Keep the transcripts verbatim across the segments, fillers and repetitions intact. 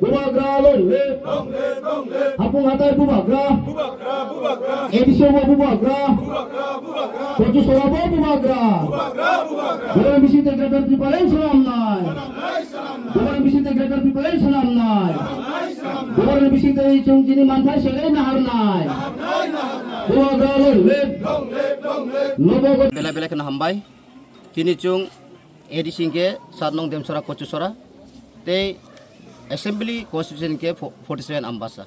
Bubagra long live. Hapung hatai bubagra. A D C bo bubagra. Kochusora bo bubagra. Borok bising tei Greater Tipraland swnamnai. Borok bising tei Greater Tipraland swnamnai. Borok bising tei chwng chini manthai segwi naharnai. Bubagra long live. Nobo belai belai kheno hambai. Tini chwng A D C hinkhe sat nong Demsora Kochusora tei Assembly Constituency hinkhe fo-, forty seven Ambasa.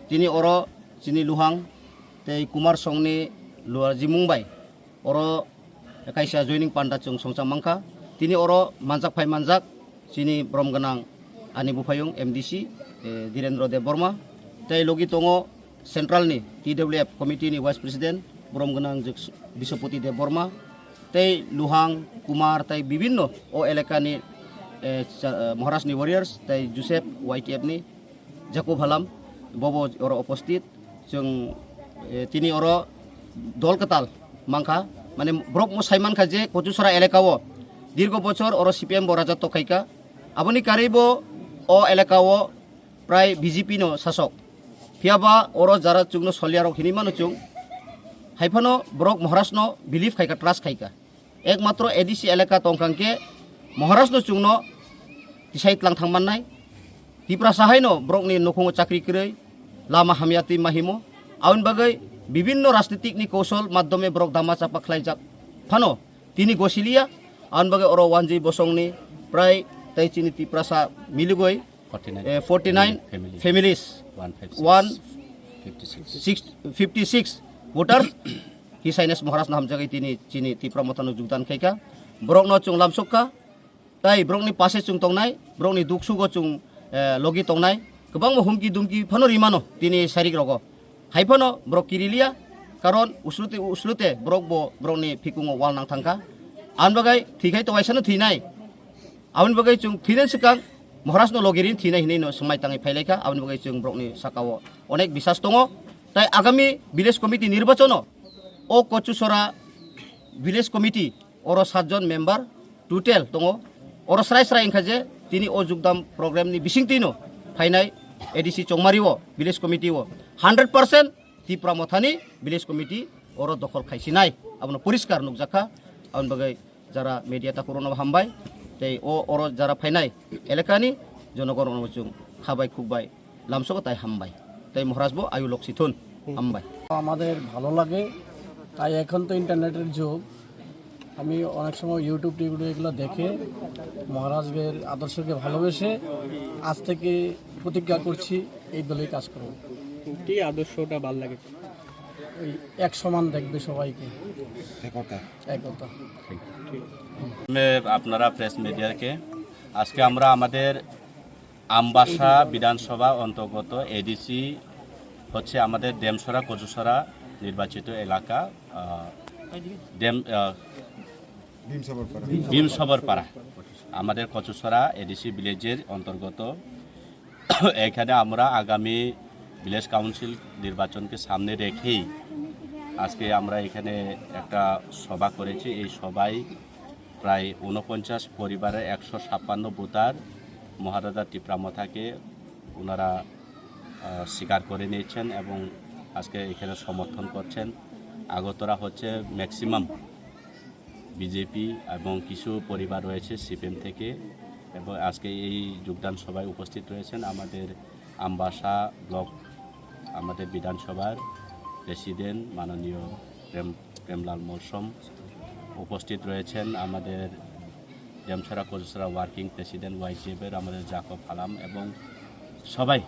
Tini oro chini Luhang tei Kumar Songni luarjimung bai oro kaisa joining panda chwng songcha mankha. Tini oro manjak phai manjak chini borom gwnang ani buphayung M D C, eh, Dhirendra Debbarma tei logi tongo Central ni T W F committee ni Vice President borom gwnang Jog-, Biswapati Debbarma tei Luhang, Kumar tei bibinno o elakani, eh, cha-, eh, Maharaj ni warriors tei Joseph Y T F ni Jacob Halam bobo oro oposthet. Chwng, eh, tini oro dol kwtal mankha, mane borok mo sai mankha je Kochusora elaka o dirgo bochor oro C P M bo raja tokhaika. Aboni karwi bo o elaka o prai B J P no sasok. Phiya ba oro jara chwngno soliya rok hinwi mano chwng. Haiphano borok Maharaj no believe khaika, trust khaika. Ekmatro A D C elaka tongkha hwnkhe Maharaj no chwngno tisai tlang thang mannai. Tiprasa haino borokni nukhungo chakri kwrwi, lama hamya twi mahimo. Aboni bagwi bibinno rajnitik ni kousol madhyome borok dama chapa khlaijak phano tini gosiliya. Aboni bagwi oro Wanjwi Bosongni prai tei chini Tiprasa miligwi, forty nine eh, forty nine families. Families. One five six. One fifty six. Six, fifty six voters. Hisaines Maharaj no hamjagwi tini chini Tipra Mothano jogdan khaika. Borokno chwng lamsokha. Tai borokni pase chwng tongnai, borokni duk sugo chwng, eh, logi tongnai. Kwbangma humki dumki phano rimano tini sarik rogo. Hai phano borok kiriliya, karon uslute uslute borok bo borokni phikungo wal nang thangkha. Aboni bagwi thwikhai to waisano thwinai. Aboni bagwi chwng thwinani swkang Maharaj no logi rini thwinai hinwi no swmai tangwi phailaikha. Aboni bagwi chwng borokni sakao onek bisas tongo. Tai agami village committee nirbachono o Kochusora village committee oro satjon member total tongo. Oro srai srai wngkha je tini o jogdam program ni bisingtwino phainai A D C Chongmari o village committee o hundred percent Tipra Mothani village committee oro dokhol khaisinai, abono poriskar nukjakha. Aboni bagwi jara media takhurokno hambai, tei o oro jara phainai elakani jonogon rokno chwng khabai khukbai lamsogo tai hambai. Tei Maharaj bo ayu loksi thun. Hambai. আমাদের ভালো লাগে, তাই এখন তো ইন্টারনেটের যুগ। আমি অনেক সময় YouTube টিউব এগুলো দেখে মহারাজের আদর্শকে ভালোবেসে আজ থেকে প্রতিজ্ঞা করছি এই দলেই কাজ করব। কি আদর্শটা ভালো লাগে? ওই এক সমান দেখবে সবাইকে। একতা। একতা। আপনারা প্রেস মিডিয়াকে আজকে আমরা আমাদের আমবাসা বিধানসভা অন্তর্গত এডিসি হচ্ছে আমাদের ডেমসরা কচুসরা নির্বাচিত এলাকা, আহ, ডেম-, আহ, ভীমসবরপাড়া। ভীমসবরপাড়া, আমাদের কচুসরা এডিসি ভিলেজের অন্তর্গত। এখানে আমরা আগামী ভিলেজ কাউন্সিল নির্বাচনকে সামনে রেখেই আজকে আমরা এখানে একটা সভা করেছি। এই সভায় প্রায় ঊনপঞ্চাশ পরিবারের একশো ছাপ্পান্ন ভোটার মহারাজা টিপ্রা মথাকে ওনারা, আহ, স্বীকার করে নিয়েছেন এবং আজকে এখানে সমর্থন করছেন। আগতরা হচ্ছে ম্যাক্সিমাম বিজেপি এবং কিছু পরিবার রয়েছে সিপিএম থেকে। এবং আজকে এই যোগদান সভায় উপস্থিত রয়েছেন আমাদের আমবাসা ব্লক, আমাদের বিধানসভার প্রেসিডেন্ট মাননীয় প্রেম, প্রেমলাল মৌসুম, উপস্থিত রয়েছেন আমাদের ডেমসরা কচুসরা ওয়ার্কিং প্রেসিডেন্ট ওয়াইজিএফের আমাদের জাকব হালাম এবং সবাই,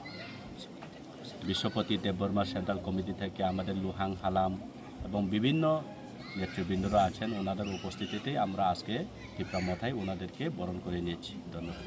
বিশ্বপতি দেববর্মা সেন্ট্রাল কমিটি থেকে আমাদের লুহাং হালাম এবং বিভিন্ন নেতৃবৃন্দরা আছেন, ওনাদের উপস্থিতিতেই আমরা আজকে টিপ্রা মথায় ওনাদেরকে বরণ করে নিয়েছি। ধন্যবাদ।